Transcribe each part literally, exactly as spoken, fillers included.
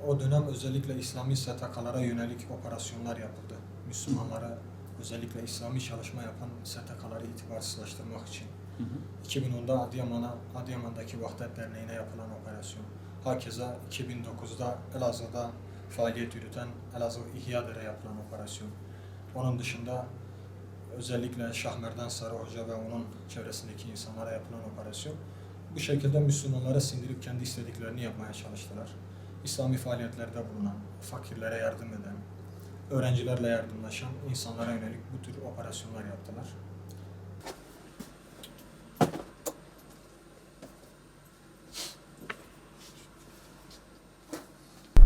O dönem özellikle İslami S T K'lara yönelik operasyonlar yapıldı. Müslümanları, özellikle İslami çalışma yapan S T K'ları itibarsızlaştırmak için. Hı hı. iki bin onda Adıyaman'a, Adıyaman'daki Vahdet Derneği'ne yapılan operasyon. Hakeza iki bin dokuzda Elazığ'da faaliyet yürüten Elazığ İhya Der'e yapılan operasyon. Onun dışında özellikle Şahmerdan Sarı Hoca ve onun çevresindeki insanlara yapılan operasyon. Bu şekilde Müslümanları sindirip kendi istediklerini yapmaya çalıştılar. İslami faaliyetlerde bulunan, fakirlere yardım eden, öğrencilerle yardımlaşan insanlara yönelik bu tür operasyonlar yaptılar.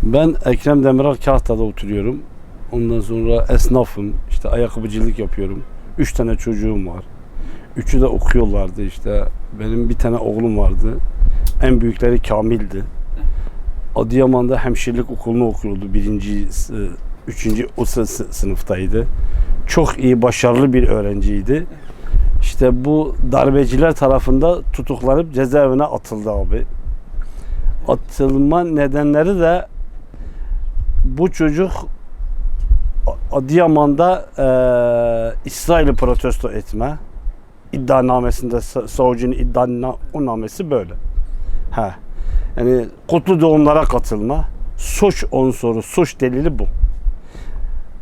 Ben Ekrem Demiral Kahta'da oturuyorum. Ondan sonra esnafım, işte ayakkabıcılık yapıyorum. Üç tane çocuğum var. Üçü de okuyorlardı işte. Benim bir tane oğlum vardı. En büyükleri Kamil'di. Adıyaman'da hemşirelik okulunu okuyordu. Birinci, e, üçüncü o sı- sı- sınıftaydı. Çok iyi, başarılı bir öğrenciydi. İşte bu darbeciler tarafından tutuklanıp cezaevine atıldı abi. Atılma nedenleri de bu çocuk A- Adıyaman'da e, İsrail'i protesto etme iddianamesinde sa- savcının iddianamesi böyle. Ha. Yani kutlu doğumlara katılma, suç unsuru, suç delili bu.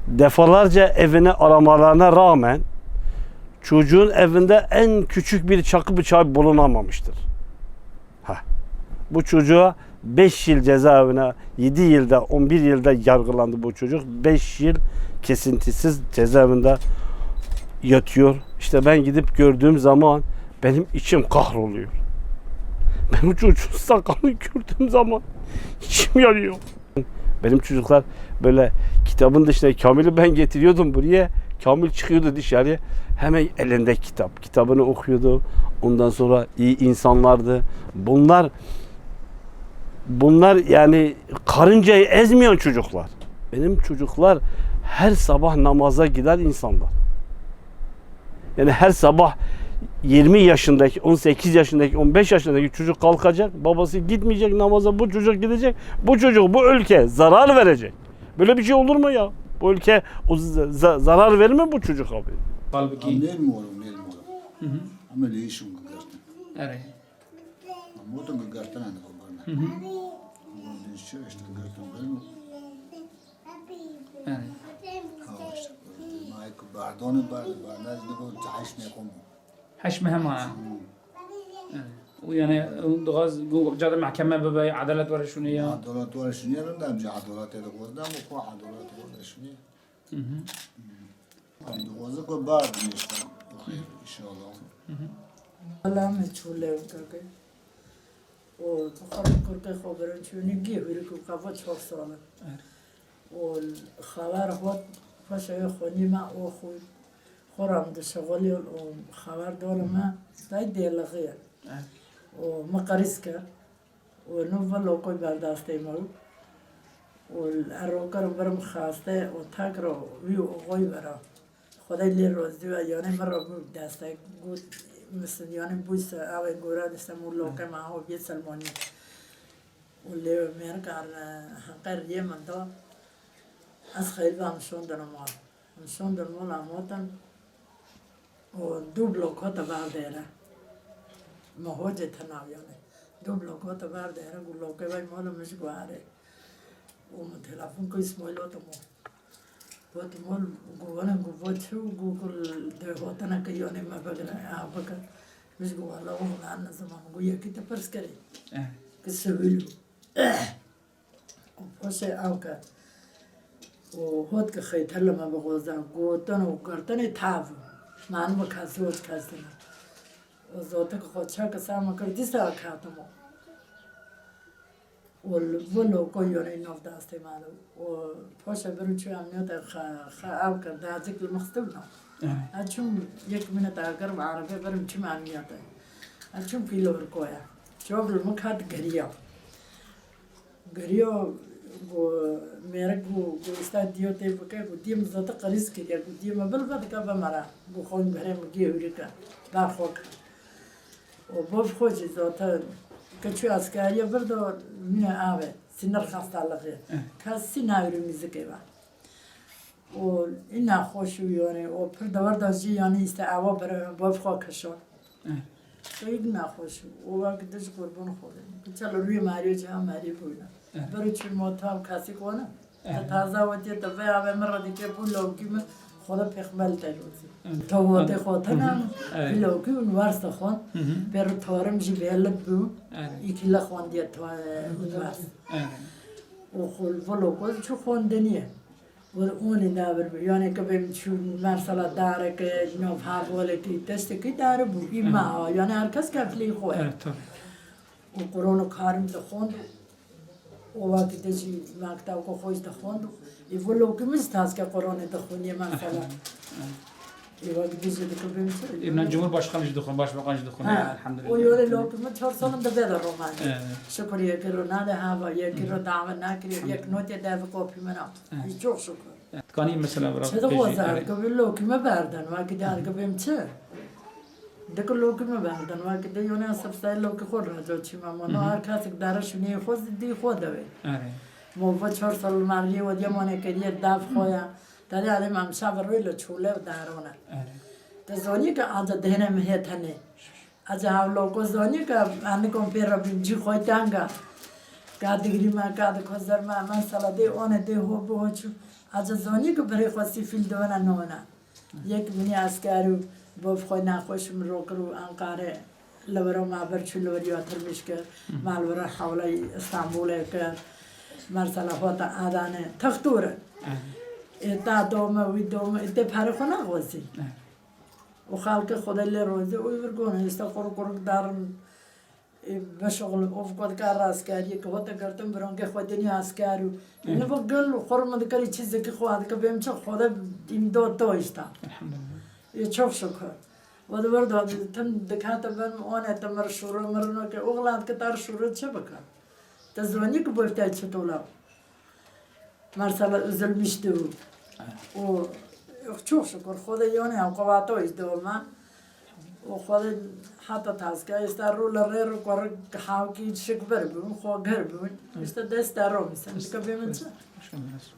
Defalarca evini aramalarına rağmen çocuğun evinde en küçük bir çakı bıçağı bulunamamıştır. Ha. Bu çocuğa beş yıl cezaevine, yedi yılda, on bir yılda yargılandı bu çocuk. Beş yıl kesintisiz cezaevinde yatıyor. İşte ben gidip gördüğüm zaman benim içim kahroluyor. Ben bu çocuğun sakalını gördüğüm zaman içim yanıyor. Benim çocuklar böyle kitabın dışında, Kamil'i ben getiriyordum buraya. Kamil çıkıyordu dışarıya. Hemen elinde kitap. Kitabını okuyordu. Ondan sonra iyi insanlardı. Bunlar bunlar yani karıncayı ezmeyen çocuklar. Benim çocuklar her sabah namaza giden insanlar. Yani her sabah yirmi yaşındaki, on sekiz yaşındaki, on beş yaşındaki çocuk kalkacak, babası gitmeyecek namaza, bu çocuk gidecek, bu çocuk, bu ülke zarar verecek. Böyle bir şey olur mu ya? Bu ülke o z- z- zarar verir mi bu çocuk abi? Halbuki. Em nêlmorim, nêlmorim. Hı hı. Em ê lê îşin gigertin. Erê. Em gotin gigertin em digobarne. Hı hı. Em gotin şir işte gigertin benim. Erê. Ha, işte. Mayk bardoni bardi, bardi, ez digo heş nêxwim. Heş mehema. Hı. Erê. Û yani, û dixwaz ku carê mehkeme bibe, edalet were şûnê ya. Edalet were şûnê, em de em jî edaletê dixwazin, em xwe edalet were şûnê. Hı hı. Em dixwazin ku bar bîne işte. Bixêr, inşallah. Hı hı. Wela min çû lewkeke. Û tu xwe kurkê xwe birin çûnî gî hûrik û qeva çar sal e. Evet. Û xeber hot paşa wê xwînî me û xwe xwe re em dişixulî û xeber dore me tay dêlixî ye. Evet. Û min qerîz kir. Û nû vê lokoy berdestê me bû. Û erokir birim xaste û tekro wî û xwe vera. Xwedê lê rozdî we, yanê min re bû destek, got, misin, yanê bû se, ew ê gore diştem û loke me ew bê Selmanî. Û lê mêrika re heqe riyê min da, ez xeyl ve em şondin mal. Em şondin mal, em hatin. Û du blok hate ber dêre. Me hocê tenav yanê. Du blok hate ber dêre, got lokê vey mala min ji guherê. Û min telefon kir, Îsmaîl hate mal. Hate mal, got wele, got va çi, got ku dê hatine ke yanê me bigire, ev bike. Min ji got wele, û min ne zaman, got yekî te pirs kirî. Eh. Ki sivîl bû. Û paşê ew ke û hot ke xeytele me bixwaze, gotin û girtinê tav. Mani bi kesî û kes dine. Û zotik xwe çek ser min kir, dîsa ketim û. Û li vê loko yonê nav destê me de. Û paşê birim çû emniyete xe, xe ew kir, dacik li min xistibû nav. Evet. Ez çûm yek mînet agir bi erebê birim çûm emniyete. Ez çûm pîlorkoya. Çav li min ket geriya. Geriya, got, mêrik got, got, îsta diyo tê bike, got, diyê min zêde qirîz kiriye, got, diyê min bil vedike bimire, got, xwe berê min gê hûrike, ber xwe ke. Û bav xwe jî zaten Ke çû askeriye vir do mîne ave, sinir hastalığı. Eh. Kesî nayro muzîkê ve. O î nexweş û yani, o pir dewer de jî yani îşte ewa bere, bo xwe keşan. Eh. Peyik nexweş û, o wek dij qurban Xwedê. Çelo rûyê meriyê ciha meriyê bûyne. Eh. Bere çû ma tam kesî kone. Te taza wetiye te vê ave min re dike bû lawkî min Xweda pêxmel te lûzî. Evet. Tawatê xwe tena, evet, vî lawkî û üniversite xwend. Hı hı. Pêro tarim jî vêlit bû. Evet. Îkî le xwendiye ta-, üniversite. Evet. Û xwe vilo xwe çi xwendiniye. Were onê nabir bû. Yani ke bêm çû mersela dareke, nav hevalekî, tiştekî dare bû. Î, evet, me ha. Yani her kes keflê xwe. Evet, tabii. Û Qur'an û karim dixwend û wekî din jî mektebka xwe jî dixwend û ê vî lawkî min jî tazke Qur'anê dixwend yê mesela. Ê wekî din jî dikubim çi? Îmna Cumhurbaşkanı jî dixwend, Başbakan jî dixwend. Ha, elhamdülillah. O yolê lawkî min çar sal in di vê de romanê. Evet. Şukur yekî ro nade hava, yekî ro dawa nakiriye, yek notê dev kopî min a. Evet. Çok şükür. Dikanî mesela bira. Çi dixwaze, evet, dikubim lawkî min berden, wekî din dikubim çi? Dikî lawkî min berdan, wekî din yone sebsay lawkî xwe raca çî me. Mano her kesek dere şûnê xwe zî dî xwe de wê. Erê. Mo va çar sal meriyê wediye mane keriye dev xwe ya. Tedê adem em şev rûyê li çûle û darone. Erê. Te zanî ke aca dihêne min hê tenê. Aca hev lawko zanî ke endikon pê re bîm cî xwe teng e. Ka digrî me, ka diko zer me, mesela dê one dê ho bi ho çû. Aca zanî ke birê xwe sîfîl diwene none. Yek minî esker û bov xwe nexweş min ro kir û Enqare li wira me bir çû li wir ya tirmîş kir. Me li wira hewlay Îstanbulê kir. Mersela hota Adanê. Textûr in. Ê ta dome, wî dome, ê tê perê xwe nexwezî. Û xelkê Xwedê lê rozê û vir gone, îşte quruk quruk darin. E, meşxul, of, ku dikar askeriyê, ke hota girtin, bi rengê xwe dinî asker û, hı, ne bu gul û xurma dikar, çî zikî xwe dikar, bêm çi Xwedê îmdad da işte. Elhamdülillah. E, çok şükür. Ve de ver da tim dikate ben one te mir şûro, mir no ke oğlan ke tar şûro çi bika? Te zanî ki bu te çi tola. Mersela üzülmüştü. Evet. O, çok şükür, Xwedê yone ya qewata îş dewama. O Xwedê heta tazke, işte rû li rê rû ku rê hawkî şik bir bûn, xwe gir bûn. Evet. İşte dest de ro misin. Dike bê min çi? Hoş geldiniz.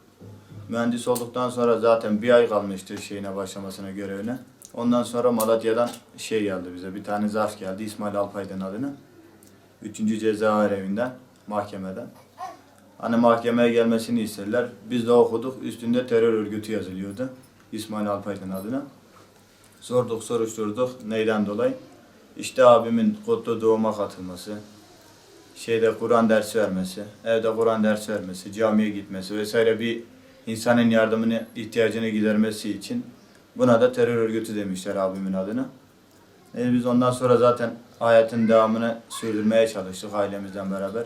Mühendis olduktan sonra zaten bir ay kalmıştı şeyine başlamasına, görevine. Ondan sonra Malatya'dan şey geldi bize, bir tane zarf geldi İsmail Alpay'dan adına. Üçüncü Ceza Evinden, mahkemeden. Hani mahkemeye gelmesini istediler. Biz de okuduk. Üstünde terör örgütü yazılıyordu. İsmail Alpay'ın adına. Sorduk, soruşturduk. Neyden dolayı? İşte abimin kutlu doğuma katılması, şeyde Kur'an dersi vermesi, evde Kur'an dersi vermesi, camiye gitmesi vesaire bir insanın yardımını, ihtiyacını gidermesi için buna da terör örgütü demişler abimin adına. E, biz ondan sonra zaten hayatın devamını sürdürmeye çalıştık ailemizden beraber.